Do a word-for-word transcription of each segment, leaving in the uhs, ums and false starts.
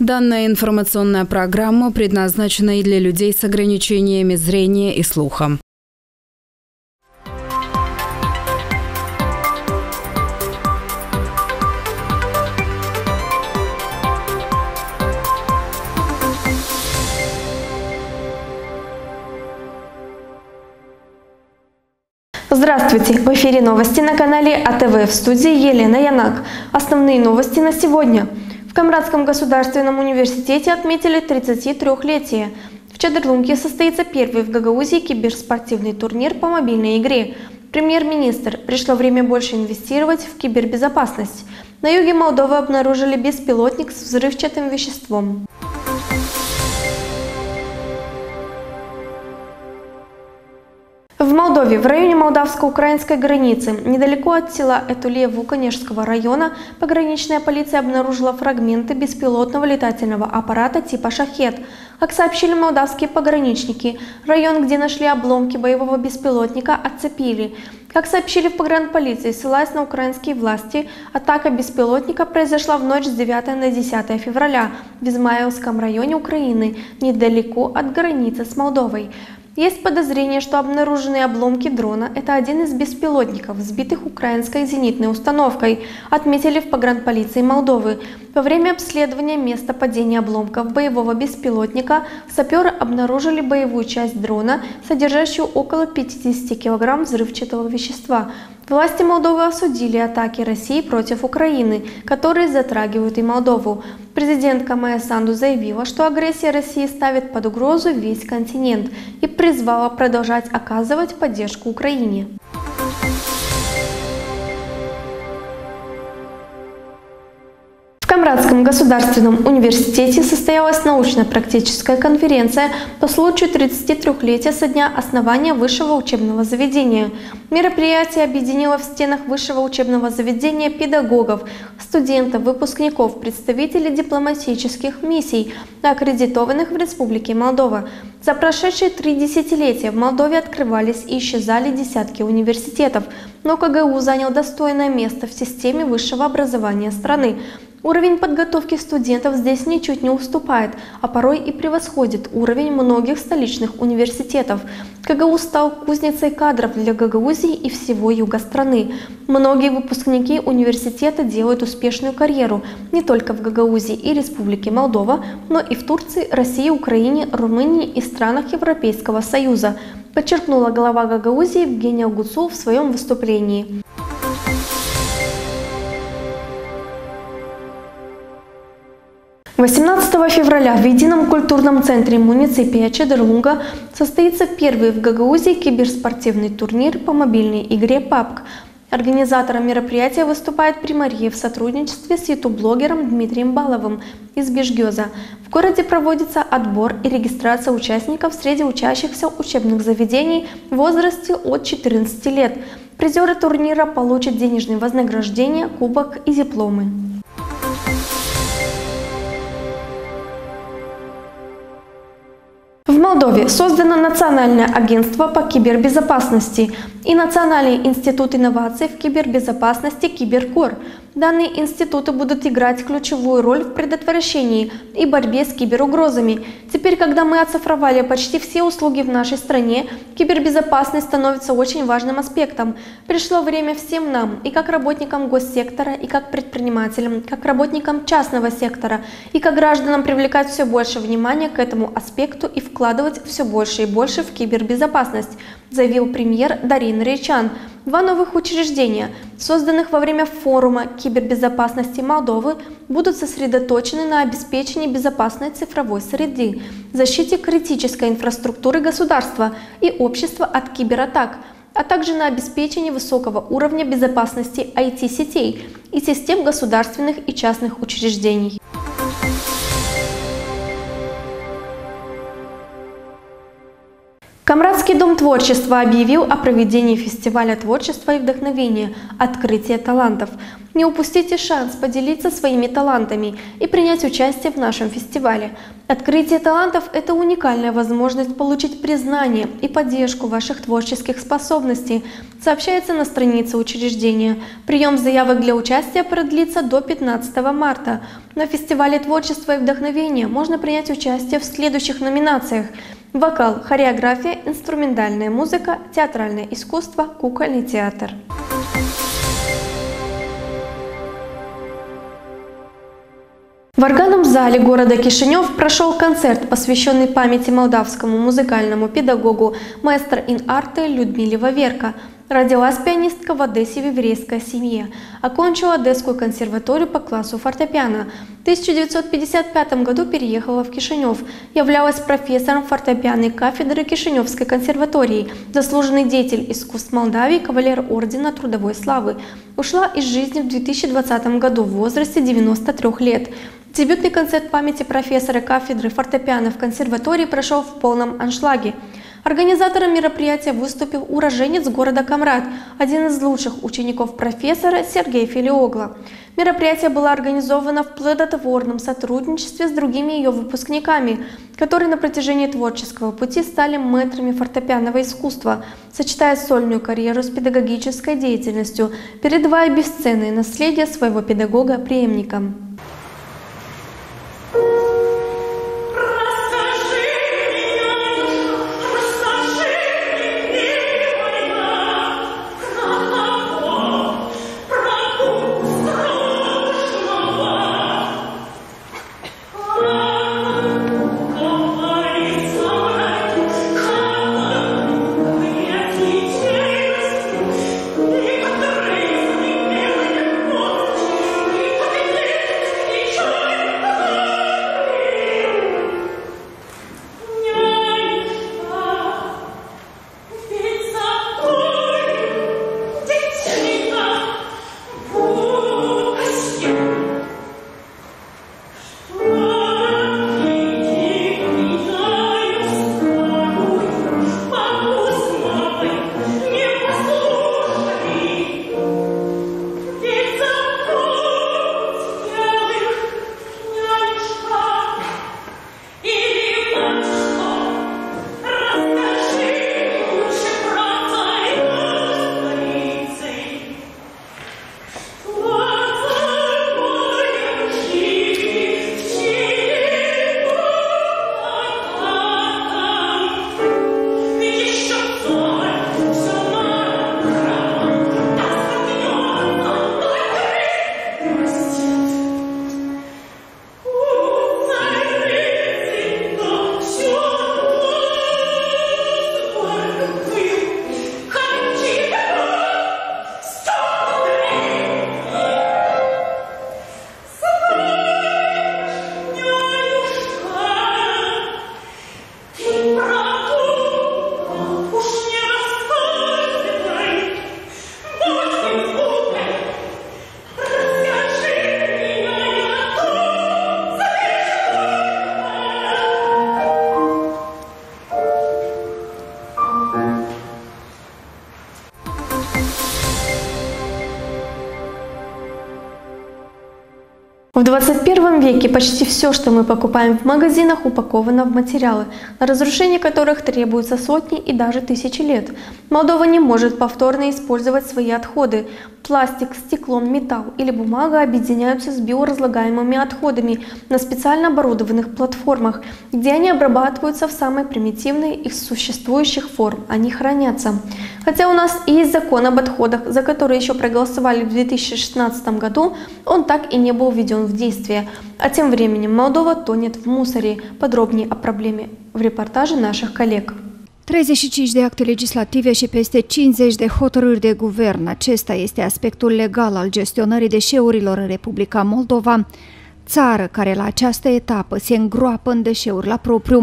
Данная информационная программа предназначена и для людей с ограничениями зрения и слуха. Здравствуйте! В эфире новости на канале А Т В, в студии Елена Янак. Основные новости на сегодня. В Камрадском государственном университете отметили тридцатитрёхлетие. В Чедерлунге состоится первый в Гагаузии киберспортивный турнир по мобильной игре. Премьер-министр: пришло время больше инвестировать в кибербезопасность. На юге Молдовы обнаружили беспилотник с взрывчатым веществом. В Молдове, в районе молдавско-украинской границы, недалеко от села Этуле Вуканежского района, пограничная полиция обнаружила фрагменты беспилотного летательного аппарата типа «Шахед». Как сообщили молдавские пограничники, район, где нашли обломки боевого беспилотника, оцепили. Как сообщили в погранполиции, ссылаясь на украинские власти, атака беспилотника произошла в ночь с девятого на десятое февраля в Измайловском районе Украины, недалеко от границы с Молдовой. Есть подозрение, что обнаруженные обломки дрона — это один из беспилотников, сбитых украинской зенитной установкой, отметили в погранполиции Молдовы. Во время обследования места падения обломков боевого беспилотника сапёры обнаружили боевую часть дрона, содержащую около пятидесяти килограмм взрывчатого вещества. Власти Молдовы осудили атаки России против Украины, которые затрагивают и Молдову. Президентка Майя Санду заявила, что агрессия России ставит под угрозу весь континент, и призвала продолжать оказывать поддержку Украине. В Камрадском государственном университете состоялась научно-практическая конференция по случаю тридцатитрёхлетия со дня основания высшего учебного заведения. Мероприятие объединило в стенах высшего учебного заведения педагогов, студентов, выпускников, представителей дипломатических миссий, аккредитованных в Республике Молдова. За прошедшие три десятилетия в Молдове открывались и исчезали десятки университетов, но К Г У занял достойное место в системе высшего образования страны. Уровень подготовки студентов здесь ничуть не уступает, а порой и превосходит уровень многих столичных университетов. К Г У стал кузницей кадров для Гагаузии и всего юга страны. Многие выпускники университета делают успешную карьеру не только в Гагаузии и Республике Молдова, но и в Турции, России, Украине, Румынии и странах Европейского Союза, подчеркнула глава Гагаузии Евгения Гуцул в своём выступлении. Восемнадцатого февраля в Едином культурном центре муниципия Чедерлунга состоится первый в Гагаузии киберспортивный турнир по мобильной игре пабг. Организатором мероприятия выступает Примарье в сотрудничестве с ютуб-блогером Дмитрием Баловым из Бижгёза. В городе проводится отбор и регистрация участников среди учащихся учебных заведений в возрасте от четырнадцати лет. Призёры турнира получат денежные вознаграждения, кубок и дипломы. В Молдове создано Национальное агентство по кибербезопасности и Национальный институт инноваций в кибербезопасности «Киберкор». Данные институты будут играть ключевую роль в предотвращении и борьбе с киберугрозами. Теперь, когда мы оцифровали почти все услуги в нашей стране, кибербезопасность становится очень важным аспектом. Пришло время всем нам, и как работникам госсектора, и как предпринимателям, как работникам частного сектора, и как гражданам, привлекать всё больше внимания к этому аспекту и вкладывать всё больше и больше в кибербезопасность, заявил премьер Дариан Норейчан. Два новых учреждения, созданных во время форума кибербезопасности Молдовы, будут сосредоточены на обеспечении безопасной цифровой среды, защите критической инфраструктуры государства и общества от кибератак, а также на обеспечении высокого уровня безопасности ай ти-сетей и систем государственных и частных учреждений. Камрадский дом творчества объявил о проведении фестиваля творчества и вдохновения «Открытие талантов». Не упустите шанс поделиться своими талантами и принять участие в нашем фестивале. «Открытие талантов» — это уникальная возможность получить признание и поддержку ваших творческих способностей, сообщается на странице учреждения. Приём заявок для участия продлится до пятнадцатого марта. На фестивале творчества и вдохновения можно принять участие в следующих номинациях: вокал, хореография, инструментальная музыка, театральное искусство, кукольный театр. В органном зале города Кишинёв прошёл концерт, посвящённый памяти молдавскому музыкальному педагогу, маэстро ин арте Людмиле Ваверко. Родилась пианистка в Одессе в еврейской семье. Окончила Одесскую консерваторию по классу фортепиано. В тысяча девятьсот пятьдесят пятом году переехала в Кишинёв. Являлась профессором фортепианной кафедры Кишинёвской консерватории, заслуженный деятель искусств Молдавии, кавалер ордена Трудовой славы. Ушла из жизни в две тысячи двадцатом году в возрасте девяносто трёх лет. Дебютный концерт памяти профессора кафедры фортепиано в консерватории прошёл в полном аншлаге. Организатором мероприятия выступил уроженец города Комрат, один из лучших учеников профессора Сергей Филиогло. Мероприятие было организовано в плодотворном сотрудничестве с другими её выпускниками, которые на протяжении творческого пути стали мэтрами фортепианного искусства, сочетая сольную карьеру с педагогической деятельностью, передавая бесценное наследие своего педагога преемникам. В двадцать первом веке почти всё, что мы покупаем в магазинах, упаковано в материалы, на разрушение которых требуются сотни и даже тысячи лет. Молдова не может повторно использовать свои отходы. Пластик, стекло, металл или бумага объединяются с биоразлагаемыми отходами на специально оборудованных платформах, где они обрабатываются в самой примитивной из существующих форм. Они хранятся. Хотя у нас и есть закон об отходах, за который ещё проголосовали в две тысячи шестнадцатом году, он так и не был введён в действие. А тем временем Молдова тонет в мусоре. Подробнее о проблеме в репортаже наших коллег. Treizeci și cinci de acte legislative și peste cincizeci de hotărâri de guvern. Acesta este aspectul legal al gestionării deșeurilor în Republica Moldova, țară care la această etapă se îngroapă în deșeuri la propriu.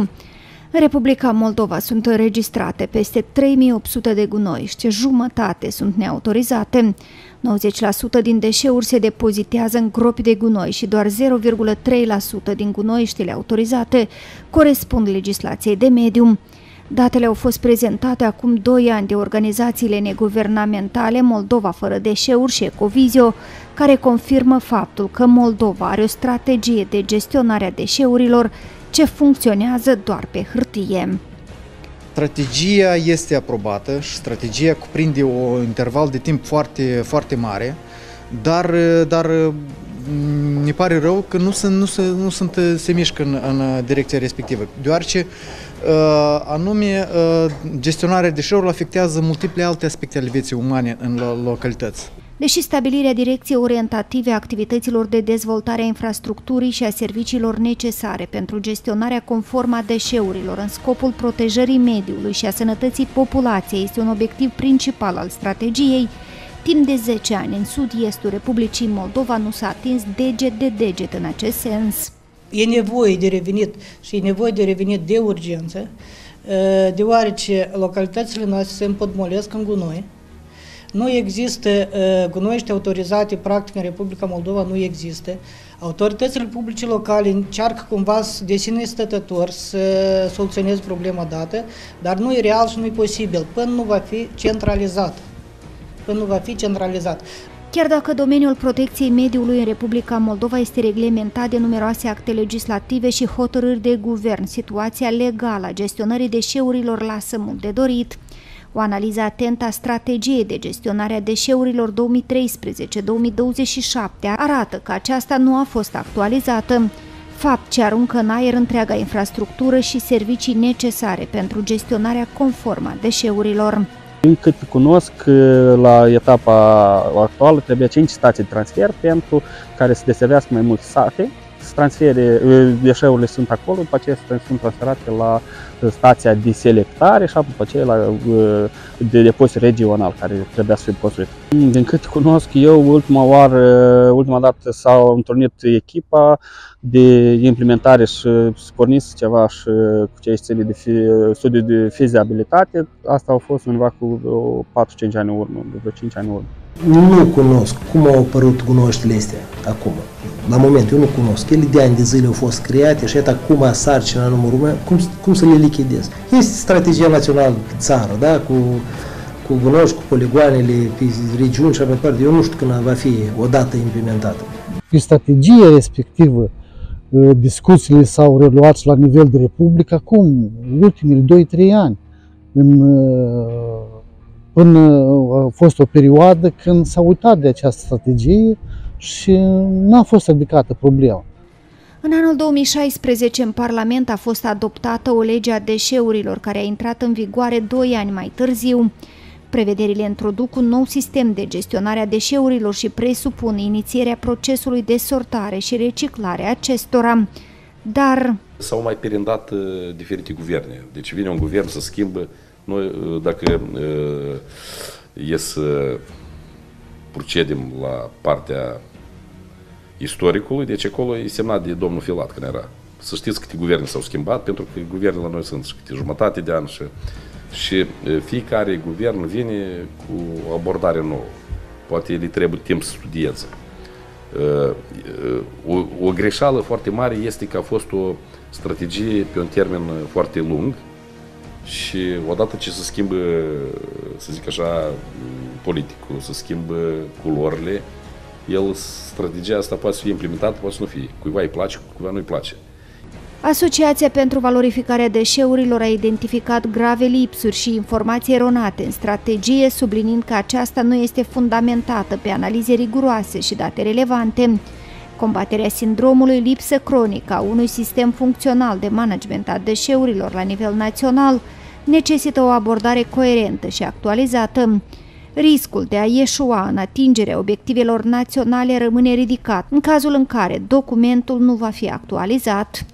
În Republica Moldova sunt înregistrate peste trei mii opt sute de gunoiști, jumătate sunt neautorizate. Nouăzeci la sută din deșeuri se depozitează în gropi de gunoi și doar zero virgulă trei la sută din gunoiștile autorizate corespund legislației de mediu. Datele au fost prezentate acum doi ani de organizațiile neguvernamentale Moldova fără deșeuri și Ecovizio, care confirmă faptul că Moldova are o strategie de gestionare a deșeurilor ce funcționează doar pe hârtie. Strategia este aprobată și strategia cuprinde un interval de timp foarte, foarte mare, dar, dar Ne pare rău că nu sunt, nu se, nu sunt, se mișcă în, în direcția respectivă, deoarece, ă, anume, ă, gestionarea deșeurilor afectează multiple alte aspecte ale vieții umane în lo-, localități. Deși stabilirea direcției orientative a activităților de dezvoltare a infrastructurii și a serviciilor necesare pentru gestionarea conformă a deșeurilor în scopul protejării mediului și a sănătății populației este un obiectiv principal al strategiei, timp de zece ani, în sud-estul Republicii Moldova nu s-a atins deget de deget în acest sens. E nevoie de revenit și e nevoie de revenit de urgență, deoarece localitățile noastre se împotmolesc în gunoi. Nu există, gunoi autorizate, practic, în Republica Moldova nu există. Autoritățile publice locale încearcă cumva s-, de sine stătători să soluționeze problema dată, dar nu e real și nu e posibil până nu va fi centralizat. Până nu va fi centralizat. Chiar dacă domeniul protecției mediului în Republica Moldova este reglementat de numeroase acte legislative și hotărâri de guvern, situația legală a gestionării deșeurilor lasă mult de dorit. O analiză atentă a strategiei de gestionare a deșeurilor două mii treisprezece două mii douăzeci și șapte arată că aceasta nu a fost actualizată, fapt ce aruncă în aer întreaga infrastructură și servicii necesare pentru gestionarea conformă a deșeurilor. Din câte cunosc, la etapa actuală trebuie cinci stații de transfer pentru care să deservească mai multe sate. Transfere, deșeurile sunt acolo, după aceea sunt transferate la stația de selectare și după aceea la, de depozit regional care trebuia să fie construit. Din câte cunosc eu, ultima oară, ultima dată s-a întrunit echipa de implementare și s-a pornit ceva și cu ce ține de fi-, studiu de fizibilitate. Asta a fost undeva cu vreo patru-cinci ani în urmă, de vreo cinci ani în urmă. Nu cunosc cum au apărut gunoaștele astea acum. La moment, eu nu cunosc. Ele de ani de zile au fost create și iată acum sarcina în România, cum, cum să le lichidez. Este strategia națională țară, da? Cu, cu gunoaști, cu poligoanele pe regiuni și așa mai departe. Eu nu știu când va fi odată implementată. Pe strategia respectivă, discuțiile s-au reluat și la nivel de republică acum, ultimele doi, trei ani. În, până a fost o perioadă când s-a uitat de această strategie și n-a fost ridicată problema. În anul două mii șaisprezece, în Parlament a fost adoptată o lege a deșeurilor, care a intrat în vigoare doi ani mai târziu. Prevederile introduc un nou sistem de gestionare a deșeurilor și presupun inițierea procesului de sortare și reciclare a acestora. Dar s-au mai perindat, ă, diferite guverne. Deci vine un guvern, se schimbă. Noi, ă, dacă, ă, e să procedăm la partea istoricului, deci acolo e semnat de domnul Filat când era. Să știți câte guverne s-au schimbat, pentru că guvernele la noi sunt și câte jumătate de an și, și, ă, fiecare guvern vine cu o abordare nouă. Poate le trebuie timp să studieze. Ă, ă, o, o greșeală foarte mare este că a fost o strategie pe un termen foarte lung și odată ce se schimbă, să zic așa, politicul, se schimbă culorile, el, strategia asta poate să fie implementată, poate să nu fie. Cuiva îi place, cuiva nu-i place. Asociația pentru valorificarea deșeurilor a identificat grave lipsuri și informații eronate în strategie, subliniind că aceasta nu este fundamentată pe analize riguroase și date relevante. Combaterea sindromului lipsă cronică a unui sistem funcțional de management a deșeurilor la nivel național necesită o abordare coerentă și actualizată. Riscul de a eșua în atingerea obiectivelor naționale rămâne ridicat în cazul în care documentul nu va fi actualizat.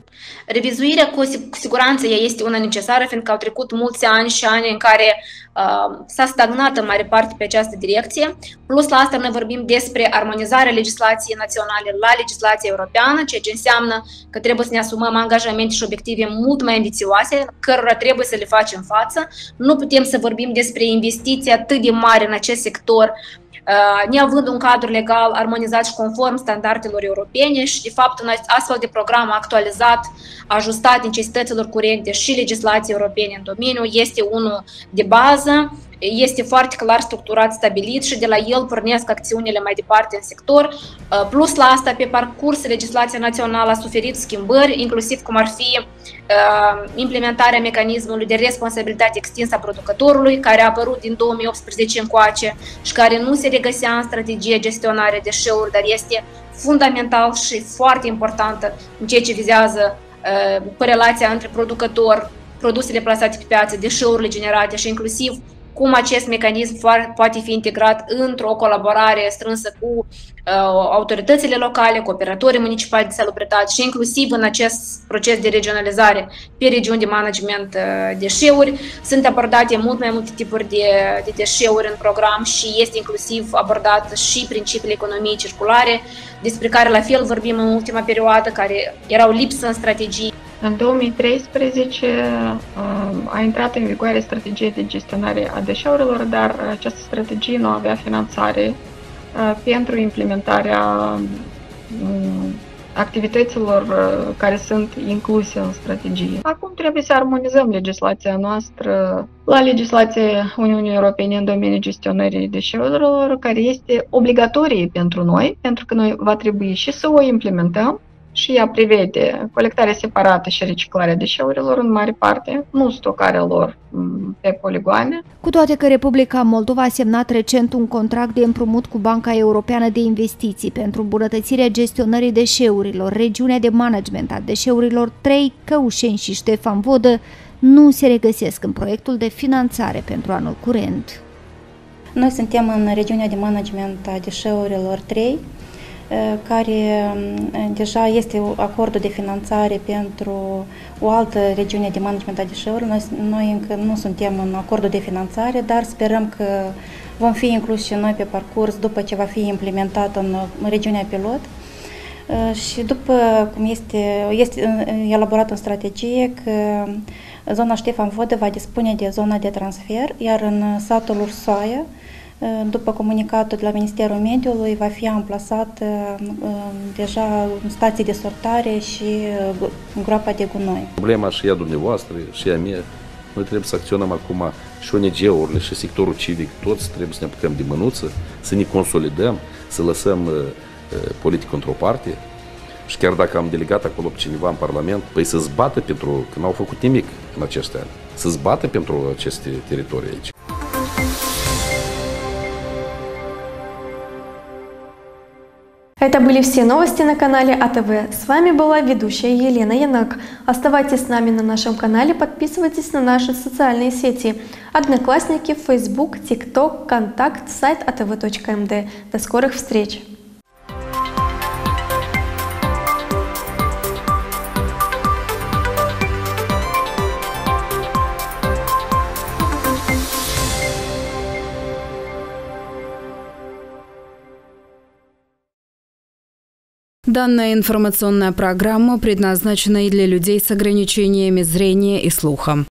Revizuirea cu sig-, cu siguranță ea este una necesară, fiindcă au trecut mulți ani și ani în care, ă, s-a stagnat în mare parte pe această direcție. Plus la asta noi vorbim despre armonizarea legislației naționale la legislația europeană, ceea ce înseamnă că trebuie să ne asumăm angajamente și obiective mult mai ambițioase, cărora trebuie să le facem față. Nu putem să vorbim despre investiții atât de mari în acest sector, ă, neavând un cadru legal armonizat și conform standardelor europene și, de fapt, un as-, astfel de program actualizat, ajustat necesităților curecte și legislației europene în domeniu, este unul de bază, este foarte clar structurat, stabilit și de la el pornesc acțiunile mai departe în sector. Ă, plus la asta, pe parcurs, legislația națională a suferit schimbări, inclusiv cum ar fi ă, implementarea mecanismului de responsabilitate extinsă a producătorului, care a apărut din două mii optsprezece încoace și care nu se regăsea în strategia gestionare deșeuri, dar este fundamental și foarte importantă în ceea ce vizează, ă, corelația între producător, produsele plasate pe piață, deșeurile generate și inclusiv cum acest mecanism foar-, poate fi integrat într-o colaborare strânsă cu, ă, autoritățile locale, cu operatorii municipali de salubritate și inclusiv în acest proces de regionalizare pe regiuni de management, ă, deșeuri. Sunt abordate mult mai multe tipuri de, de deșeuri în program și este inclusiv abordat și principiile economiei circulare, despre care la fel vorbim în ultima perioadă, care erau lipsă în strategii. În două mii treisprezece, ă, a intrat în vigoare strategia de gestionare a deșeurilor, dar această strategie nu avea finanțare, ă, pentru implementarea, ă, activităților, ă, care sunt incluse în strategie. Acum trebuie să armonizăm legislația noastră la legislația Uniunii Europene în domeniul gestionării deșeurilor, care este obligatorie pentru noi, pentru că noi va trebui și să o implementăm, și ea prevede colectarea separată și reciclarea deșeurilor în mare parte, nu stocarea lor, m, pe poligoane. Cu toate că Republica Moldova a semnat recent un contract de împrumut cu Banca Europeană de Investiții pentru îmbunătățirea gestionării deșeurilor, regiunea de management a deșeurilor trei, Căușeni și Ștefan Vodă, nu se regăsesc în proiectul de finanțare pentru anul curent. Noi suntem în regiunea de management a deșeurilor trei, eh, care, mm, deja este acordul de finanțare pentru o altă regiune de management a deșeurilor. Noi, noi încă nu suntem în acordul de finanțare, dar sperăm că vom fi incluși și noi pe parcurs după ce va fi implementat în, în regiunea pilot. Eh, și după cum este, este, eh, elaborat în strategie că zona Ștefan Vodă va dispune de zona de transfer, iar în satul Ursoaia, după comunicatul de la Ministerul Mediului, va fi amplasat, deja stații de sortare și gro-, groapa de gunoi. Problema și a dumneavoastră, și a mea, noi trebuie să acționăm acum și O N G-urile și sectorul civic, toți trebuie să ne apucăm de mânuță, să ne consolidăm, să lăsăm, ă, politica într-o parte. Și chiar dacă am delegat acolo pe cineva în Parlament, păi să zbată pentru, că n-au făcut nimic în acești ani, să zbată pentru aceste teritorii aici. Это были все новости на канале А Т В. С вами была ведущая Елена Янак. Оставайтесь с нами на нашем канале, подписывайтесь на наши социальные сети: Одноклассники, Facebook, TikTok, Контакт, сайт А Т В точка М Д. До скорых встреч! Данная информационная программа предназначена и для людей с ограничениями зрения и слуха.